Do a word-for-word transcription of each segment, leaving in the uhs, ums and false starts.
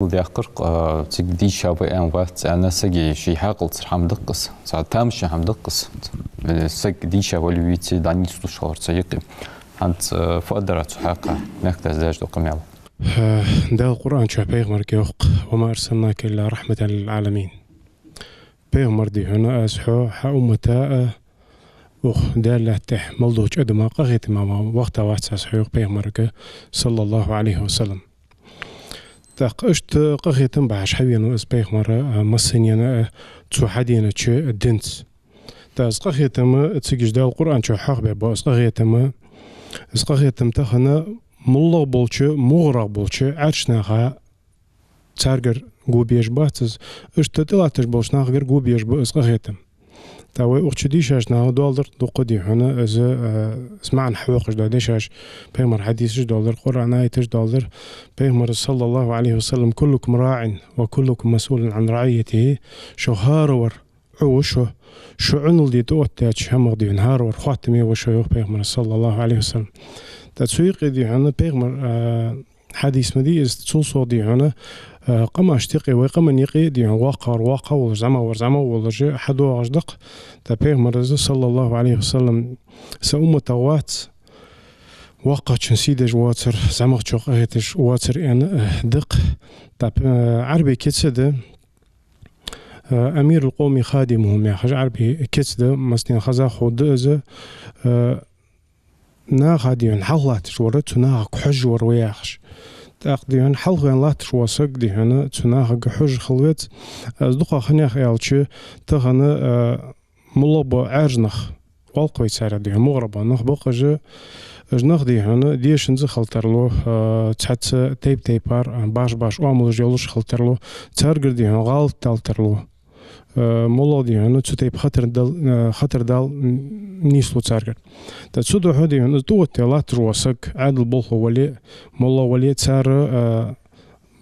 Даьккхар, а, цига дийша ва аьнна вац аьнна, сага ший хьаькъалца хӀама да-кх из, цхьа тамашийна хӀама да-кх из. Э, саг дийша вале а веце а, дӀанийслуш хилар цу юкъе. ХӀанз, э, фу аргдар Ӏа цу хьакъехьа, мехкдас даьча дола къамаьл? Э, Дала Къуръан чу пайхамарга йоах-кх: «وما أرسلناك إلا رحمة للعالمين». Пайхамар, дий хьона, аз хьо хьа уммата а, укх даьра лаьтта тӀа мел долча адамашта къахетама вахийта вац аз хьо, йоах пайхамарга, صلى الله عليه وسلم. ТӀаккха иштта къахетам бахьаш хьавенав из пайхамар, а, массанена а, цо хьаденача динца. ТӀаккха из къахетам, цига Дала Къуръан чу хьоахабаь бола из къахетам, из къахетам тахан моллагӀа болча, мугӀарагӀа болча Ӏаьржа наха, царгара го безаш бац из, иштта тӀалатташ болча нахагара го безаш ба из къахетам. ТӀаккха вай укх чу дийшача наха доаладаьр дукха, дий хьона, из, э, из маӀан хьахьокхаш дола дешаш, пайхамара хьадисаш доаладаьр, Къуръан аяташ доаладаьр. Пайхамара, صلى الله عليه وسلم: «كلكم راع وكلكم مسؤول عن رعيته». Шух хӀаравар Ӏу ва шо, шо Ӏунал де тӀаоттадаьча хӀамах, дий хьона, хӀаравар хоаттаме ва шо, йоах пайхамара, صلى الله عليه وسلم. ТӀаккха цу юкъе, дий хьона, пайхамара, а, хьадис ма дий из, цул совгӀа, дий хьона, а, къамашта юкъе, вай къаман юкъе, дий хьона, воккхагӀвар воккхагӀа волаш, зӀамагӀвар зӀамагӀа волаш, хьадоагӀаш да-кх. ТӀаккха пайхамара, صلى الله عليه وسلم, са умматагӀа вац воккхагӀчун сий деш воацар, зӀамагӀчох къахеташ воацар аьнна, а, да-кх. ТӀаккха, а, Ӏарбий кица да, а, «أمير القوم خادمهم» яхаш Ӏарбий кица да, массанена хоза ховргда из, а, наха, дий хьона, хьалха латташ вар, цу нахага хьожаш вар ва яхаш. ТӀаккха, дий хьона, хьалха ваьнна латташ вола саг, дий хьона, цу нахага хьожаш хила веза. Из дукха хӀана яхар аьлча, тахан, а, моллагӀа бола Ӏаьржа нах, оал-кх вай царех, дий хьона, мугӀара бола нах ба-кх уж, уж нах, дий хьона, дешанза хила тарлу, а, цхьацца тайп-тайпара, а, башха-башха оамалаш йолаш хила тарлу, царгара, дий хьона, гӀалат дала тарлу. Э, моллагӀа, дий хьона, цу тайпа хатар дал-, э, хатар дала, м, нийслу царгара. ТӀаккха цудухьа, дий хьона, из тӀаоттадаь латташ вола саг, Ӏаьдала болхло вале а, моллагӀа вале а, цар, э,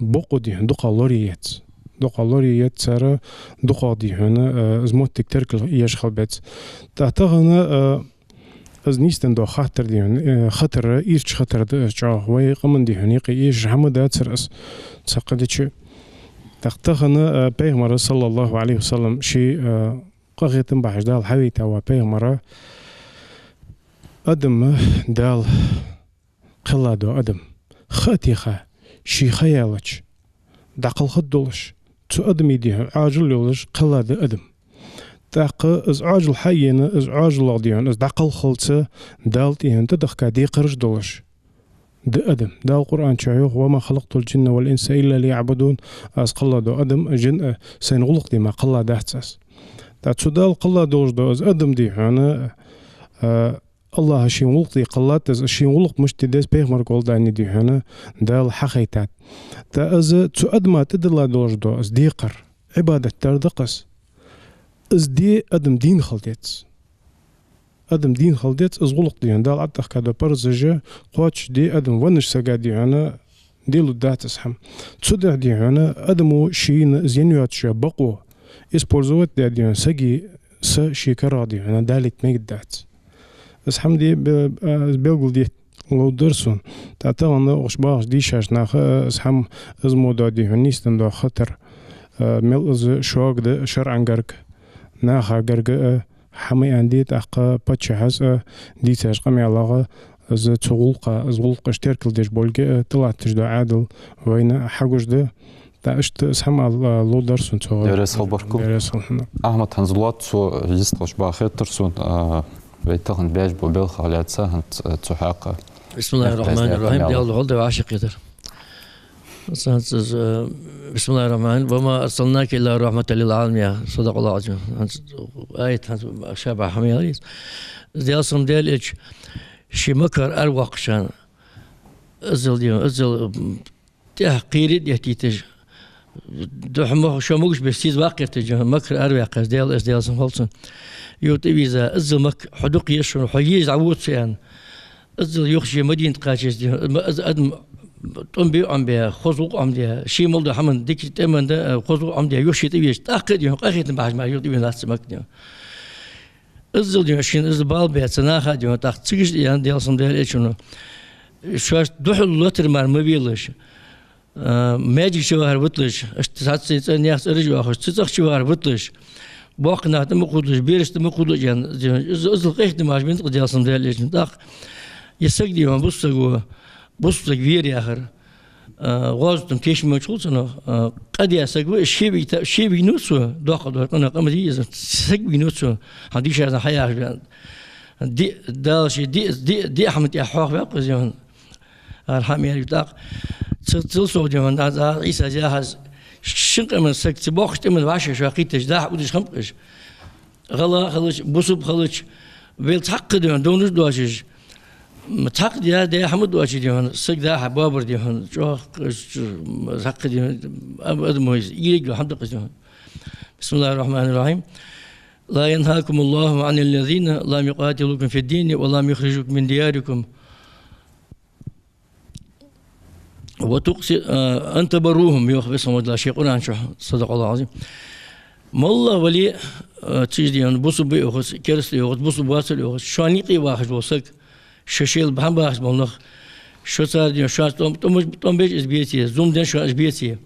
бокъо, дий хьона, дукхагӀа лорае еза. ДукхагӀа лорае еза цар, дукхагӀа, дий хьона, э, из моттиг теркал еш хила беза. ТӀаккха тахан, э, из нийсденна дола хаттар, дий хьона, э, хатар, ийрча хатар да из чӀоагӀа. Вай къаман, дий хьона, юкъе эшаш хӀама дацар из, цхьаккха дича. ТӀаккха тахан, э, пайхамара, صلى الله عليه وسلم, ший, э, къахетам бахьаш Дала хьавайта ва пайхамар, адам, Дала кхелла дола адам, ха а теха, ший ха яллача, дӀакхалхаргдолаш, цу адамий, дий хьона, Ӏоажал йолаш кхелла да адам. ТӀаккха из Ӏоажал хьаена, из ӀоажалгӀа, дий хьона, из дӀакхалхалца Дала, дий хьона, тӀадехка декхараш долаш да адам. Дала Къуръан чу йоах: «وما خلقت الجن والإنس إلا ليعبدون». Аз кхелла дола адам, жин а Сайна гӀулакх де мара кхелла дац аз. ТӀаккха цу Дала кхелла долаш дола из адам, дий хьона, а, АллахӀа шийна гӀулакх де кхеллад из, шийна гӀулакх мишта де деза пайхамарга гӀолла, дий хьона, Дала хьахайтад. ТӀаккха из цу адама тӀадилла долаш дола из декхар, Ӏибадат дар да-кх из. Из де адам дийна хила деза. Адам дийна хила деза, из гӀулакх, дий хьона, Дала тӀадехка дола парзаш кхоачашде адам веннача сага, дий хьона, делургдац из хӀама. Цудухьа, дий хьона, адамо шийна из енна йоацаш йола бокъо использовать даь, дий хьона, сага са ший карагӀа, дий хьона, далийта мегаргдац. Из хӀама де бе-, а, из белгалде ловргдар сона. ТӀаккха тахан укх чу багӀача дийшача наха, а, из хӀама, из мо дола, дий хьона, нийсденна дола хатар, а, мел из шога да шарӀан гарга, наха гарга а, хӀама аьнна де, тӀаккха паччахьас а дийцача къамаьлагӀа, из цу гӀулакха, из гӀулакх иштта теркалдеш болга а, тӀалатташ дола Ӏаьдал вайна хьагуш да. ТӀаккха иштта из хӀама ала ловргдар сона цу гӀулакха. Деррес хьалбаркал. Деррес хьалхана. Ахьмад, хӀанз лоацца цо йистхилча бахетар сона, а, вай тахан беш бола белхах лаьца хӀанз, а, цу хьакъехьа. بسم الله الرحمن الرحيم. Даьла духьал да вай Ӏашикъ хетар. ХӀанз, э, بسم الله الرحمن الرحيم. «وما أرسلناك إلا رحمة للعالمين». صدق الله العظيم. ХӀанз аят, хӀанз шабаш хӀама яр из. Даьла салам Даьла Элча, ший макар аравоаккхачарна, иззал дийна, иззал, м, тӀехьа кхерий деттийташ, духьа мо шо могаш беш сийза ваккхийташ, макар араваьккхача, Даьла, из Даьла салам хилда цунна. Юха тӀавийрза, иззал мак хьо дукха еза шоана, хьо езаш дӀавода со аьнна. Иззал юха ше Мадинате кхачача, ма-, из адам тӀом бе Ӏомабаь, хоза гӀулакх Ӏомадаь, ше мел дола хӀама дика тӀема да, хоза гӀулакх Ӏомадаь, юха ше тӀавеча, тӀаккха, дий хьона, къахетам бахьаш мара юха тӀавена вац из мак, дий хьона. Иззал, дий хьона, шийна из бала баь цу наха, дий хьона, тӀаккха цига иштта аьннад Даьла салам Даьла Элчано: шоашта духьал лотар мара ма велаш. А, маьждиге чу вахар виталаш, иштта цхьацца цӀен яхь цӀераш а йоахаш, цу цӀагӀа чу вахар виталаш, боккхий нах тӀа ма кхувдалаш, бераш тӀа ма кхувдалаш аьнна, из, из, иззал къахетам беш бенна къа Даьла салам даллалца. ТӀаккха из саг, дий хьона, бусалба саг ва, бусалба саг вера яхар, а, гӀазота тӀа тешам болаш хул цунах, а, къа даь саг ва, ше вий та-, ше вийна цо, доккха дола къиношта къа ма дий из, саг вийна цо, хьа дийшар хьаяхаш ваьнна. Ди-, Дала ше ди-, ди-, диъ хӀама тӀехьа хьоахаваьккха из, дий хьона. Ара хьа мери тӀаккха. Ца-, цул совгӀа, дий хьона, аз, аз Ӏийсас яхар, шин къаман саг ца боккхача тӀема вӀаши шоаш кхийттача, дӀа-хьа удаш хӀама къеш. ГӀалгӀа хилча, бусалба хилча, вел цхьаккха, дий хьона, довнаш доацаш. М, цхьаккха даь, даь хӀама доацаш, дий хьона, саг дӀа-хьа боабар, дий хьона, чӀоагӀа, чӀоагӀа, цхьаккха, дий хьона, ам-, адам вайса, ийриг хӀама да-кх из, дий хьона. بسم الله الرحمن الرحيم. لا ينهاكم الله عن الذين لم يقاتلوكم في الدين ولم يخرجوكم من دياركم وتقس-، آه، أن تبروهم, йоах Веза-Сийлахь Дала ший Къуръан чу, صدق الله العظيم. МоллагӀа вале а, а, цу, дий хьона, бусалба ва йоахаш, кераста ва йоахаш, бусалба вацар йоахаш, шоана юкъе вахаш вола саг, шо шоайла бахьан бахаш бола нах, шо цар, дий хьона, шоаш тӀом-, тӀом-, тӀом беш из беце, зулам денна шоана из беце,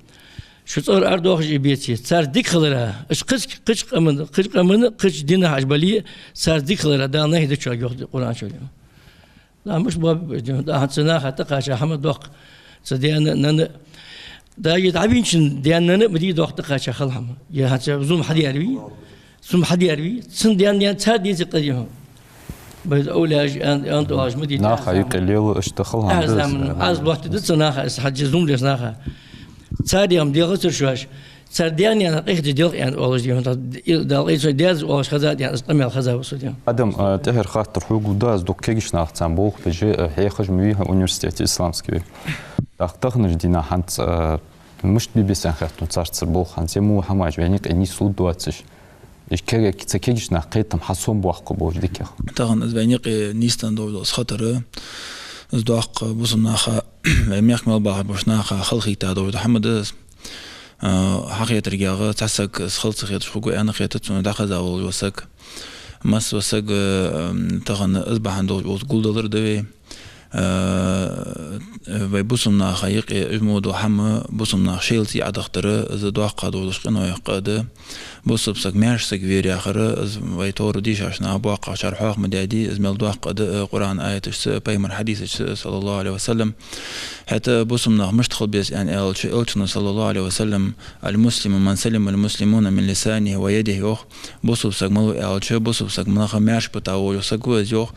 шо цӀагӀара арадоахаш из беце, царца дика хилар, уж кхыча, кхыча къаман, кхыча къаман, кхыча динах уж бале а, царца дика хилар Дала нахьи да шуга, йоах Къуръан чу, дий хьона. Да, мишта боаб-, да, хӀанз цу наха тӀакхаьча хӀама доккха. Цу даьна, нанна, даже дӀавийначун даьна, нанна а ма дий доккха тӀакхаьча хала хӀама. Е хӀанз цу зулам хьадаьр вий, зулам хьадаьр вий, цун даьна, нанна цар деза къа, дий хьона. Бай, овлияш, ан-, ан-, оалаш ма дий, наха юкъе лела, иштта хала хӀама да из. Аз лоаттадаьд цу наха, аз хьажа зулам деш наха. Цар дегӀам делхацар шоаш. Цар даьна, нанна къахетам делха аьнна оалаш, дий хьона, Дала къахетам, даьза оалаш хезад аьнна, из къамаьл хезад со, дий хьона. Адам, а, тӀехьара хаттар хьога да, аз дукха кегийча нахаца болх беш, а, хьехаш ма вий хьо университете исламски. ТӀаккха таханарча дийнахьа хӀанз, а, мишта бе беза аьнна хет хьона царца болх, хӀанз е мо хӀамаш вайна юкъе нийслургдоацаш. Из кег-, цу кегийча наха кхетам хьасомабоаккхаргболаш дикагӀа. Тахан из вайна юкъе нийсденна долаш дола из хатар, из доккха бусалба наха, вай мехка мел бахаш болча наха халахетта долаш дола хӀама да из. А, хьахетаргахьа, цхьа саг из хала ца хеташ хургва аьнна хетац сона, дӀахеза волаш вола саг. Масса вола саг, а, м, тахан из бахьан долаш укхаза гулдалар да вай. А, вай бусалба наха юкъе из мо дола хӀама, бусалба нах шоайла цӀий Ӏодахийтар, из доккха долаш дола къиношта къа да. Бусалба саг маьрша саг вер яхар, из вай Тора дийшача наха боккхагӀчар хьоаха ма даьдий, из мел доккха къа да, э, Къуръан аяташца, пайхамара хьадисашца, صلى الله عليه وسلم. ХӀаьта бусалба нах мишта хила беза аьнна аьлча, Элчано, صلى الله عليه وسلم: «المسلم من سلم المسلمون من لسانه ويده», йоах. Бусалба саг малув аьлча, бусалба саг нах маьрша бита волаш вола саг ва из, йоах,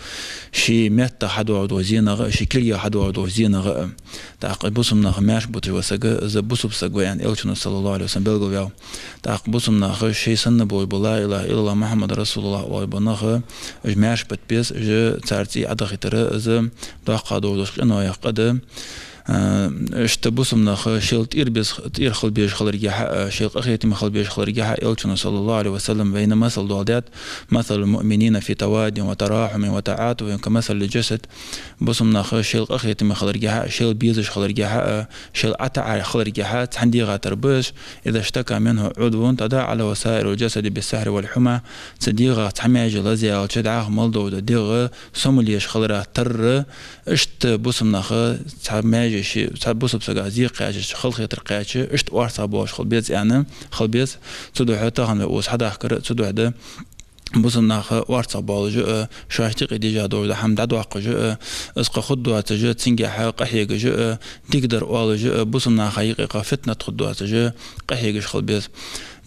ший меттах хьадоагӀаш дола зенах а, ший кулгех хьадоагӀаш дола зенах а. ТӀаккха бусалба нах маьрша биташ вола саг, из бусалба саг ва аьнна Элчано, صلى الله عليه وسلم, белгалваьв. ТӀаккха бусалба нах шоай санна болаш бола, لا إله إلا الله محمد رسول الله оалаш бола нах, уж маьрша бита беза, уж цар цӀий Ӏодахийтар, из доккха долаш дола къиношта къа да. А, иштта бусалба нах шоайла тӀера беза, тӀера хила безаш хиларгахьа а, шоайла къахетаме хила безаш хиларгахьа а, Элчано, صلى الله عليه وسلم, вайна масал доаладаьд: «مثل المؤمنين في توادهم وتراحمهم وتعاطفهم كمثل الجسد». Бусалба нах шоайла къахетаме хиларгахьа а, шоайла безаш хиларгахьа а, шоайла ӀотаӀар хиларгахьа а, цхьан дегӀа тара ба уж: «إذا اشتكى منه عضو تداعى له سائر الجسد بالسهر والحمى». Цу дегӀах цхьа маьже лазаяьлча, дӀахо мел дола дегӀ сомалуш хиларах тарра, иштта бусалба нах цхьа маьже ший, цхьа бусалба сага зе кхаьчача, халахетар кхаьчача, иштта орцагӀбоалаш хила беза аьнна, хила беза. Цудухьа тахан вай укхаза хьадахкар цудухьа да. Бусалба нах орцагӀбоалаш а, шоашта юкъе деш долаш дола хӀама дӀадоаккхаш а, из кхы хургдоацаш а, цунгахьа къахьегаш а, дикадар оалаш а, бусалба наха юкъе кхы фитнат хургдоацаш а, къахьегаш хила беза.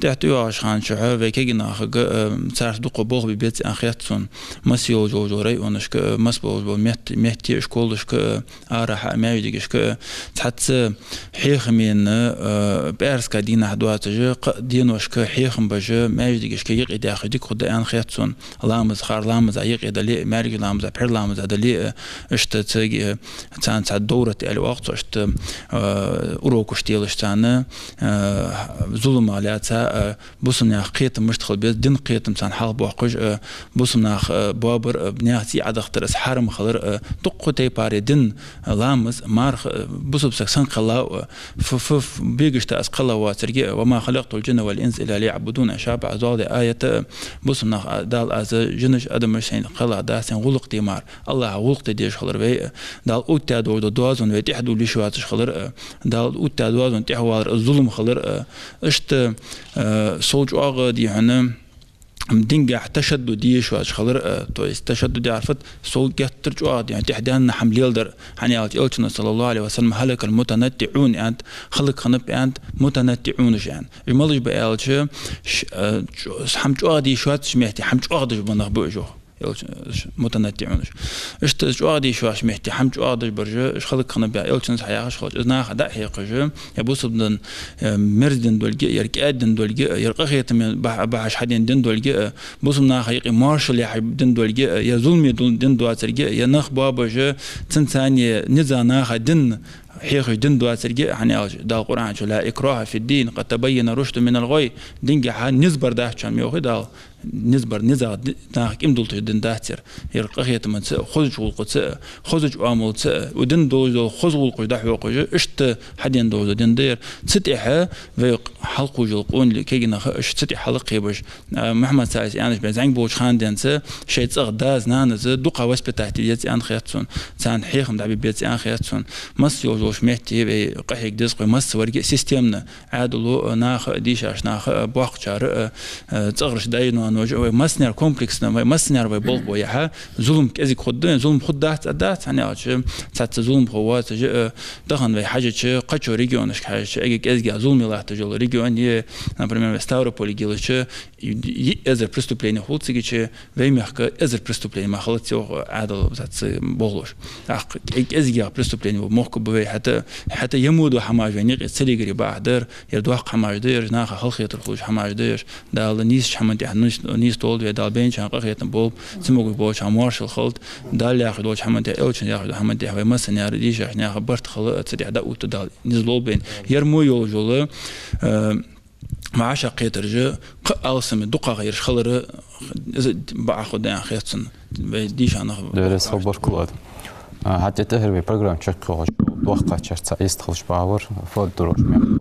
ТӀехьа тӀайоагӀача хана чухь вай кегий нахага, а, царца дукха болх бе беза аьнна хет сона. Масса йолаш йолча районашка а, масса болаш бола метте, метте а, школашка а, арахьа а, маьждигашка а, цхьацца хьехамена, а, пӀаьраска дийнахьа доацаш а, кхы деношка хьехам беш а, маьждигашка юкъе даьхача дика хургда аьнна хет сона. Ламаз, хар ламаза юкъе дале а, маьркӀажа ламаза, пхьера ламаза дале а, иштта цига, царна цхьа дӀаурат аьле оал цох, иштта, а, урокаш делаш царна, а, зуламах лаьца, а, бусалба наьха кхетам мишта хила беза, дина кхетам царна хьалхабоаккхаш а, бусалба нах, а, боабар а, наьха цӀий Ӏодахийтар, из хьарам хилар а, дуккха тайпара дин, ламаз, марха, а, бусалба саг санна кхеллав а, ф-, ф-, ф-, бегашта из кхелла воацилга а, «وما خلقت الجن والإنس إلا ليعبدون», шапа золде аята, бусалба нах А, Дала, аз жинаш, адамаш сайна кхелла дац, сайна гӀулакх де мара, АллахӀа гӀулакх де дезаш хилар вай, а, Дала оттадаь дола доазон вай тӀехьа дуллаш йоацаш хилар, а, Дала оттадаь доазон тӀехьа валар, а, зулам хилар, а, иштта, а, сов чӀоагӀа, дий хьона, дингахь ташаддуд де йиш йоацаш хилар, а, то есть ташаддуд яхар фуд, сов геттара чӀоагӀа, дий хьона, тӀехьа даьнна хӀама леладар, хӀана аьлча Элчано, صلى الله عليه وسلم, «هلك المتنطعون» аьннад, хӀалакхиннаб аьннад мутанаттиӀунаш аьнна. Уж малаш ба аьлча, ш-, а, чӀо-, хӀама чӀоагӀа де йиш йоацача метте хӀама чӀоагӀа деш бола нах ба уж, йоах Элчано, мутанаттиӀунаш. Иштта чӀоагӀа де йиш йоацача метте хӀама чӀоагӀа деш бараш, уж хӀалакхиннаб, аьнна, Элчано хьаяхаш хилча, из наха дӀа а хьекхаш, е бусалба дин, е мерза дин долга, е кӀаьда дин долга, е къахетаме бахь-, бахьаш хьадена дин долга, е бусалба наха юкъе моаршал яхьа дин долга, е зуламе дин доацилга, е нах боабеш, цунца цхьана низагӀа наха дин хьехаш дин доацилга, хӀана аьлча Дала Къуръан чу: «لا إكراه في الدين قد تبين الرشد من الغي». Дингахьа низ бар дац шоана, йоах Дала. Низ бар, низагӀа ди-, наха кӀим дулташ дин дац ер. Ер къахетамца а, хозача гӀулакхаца а, хозача оамалца а, ер дин долаш дола хоза гӀулакхаш дӀахьокхаш, иштта хьадена долаш дола дин да ер. Цу тӀехьа вай хьалкхувш йола къонахий, кагий нах а, уж цу тӀехьа хьалкхебеш, а, Мухьаммад-Саиса аьннача беса, зӀамига болча хана денз шоай цӀагӀа дас, нанас дукха воспитать де деза аьнна хет сона. Царна хьехам дӀабе беза аьнна хет сона. Масса йолча метте вай къахьега деза-кх вай массаварга а системно, Ӏаьдало а, наха а, дийшача наха а, боккхачар а, а, цӀагӀарча даь-ноанош а, вай массанена комплексно, вай массанена вай болх бе яхьа, зулам кӀезига хургда, зулам хургдац а дац, хӀана аьлча цхьацца зуламхо воацаш а, тахан вай хьажача, кхыча регионашка хьажача, эггара кӀезигагӀа зуламе латташ йола регион я, например, вай Ставрополе гилча, йиъ эзар преступлени хул цига чу, вай мехка эзар преступлени мара хилац, йоах Ӏаьдало цхьацца болхлоша. ТӀаккха кӀе-, кӀезигагӀа преступлени бола мохк ба вай, хӀаьта, хӀаьта е мо дола хӀамаш вайна юкъе ца лигарий бахьа дар, ер доккха хӀамаш да ераш, наха халахетар хулаш хӀамаш да ераш. Дала нийсача хӀаман тӀехьа нийс-, нийсдолда вай, Дала бейначарна къахетам болба, цамогаш болчарна моаршал хилда, Дала яхаш долча хӀаман тӀехьа, Элчано яхаш долча хӀаман тӀехьа вай массанена дийшача наха барт хилда, цу тӀехьа дӀаотта Дала низ лолба вайна. Ер мо йолаш йола, э, вӀашагӀкхетараш кхы а алсаме дукхагӀа ераш хилар, из бакъахьа хургда аьнна хет сона, вай дийша нах. Даьла раьза хилва, баркал. А, хӀаьта тӀехьара вай программа чакхйоалаш, доккхачарца йистхилча бахьа вар, фу дар оаш мехкахоша?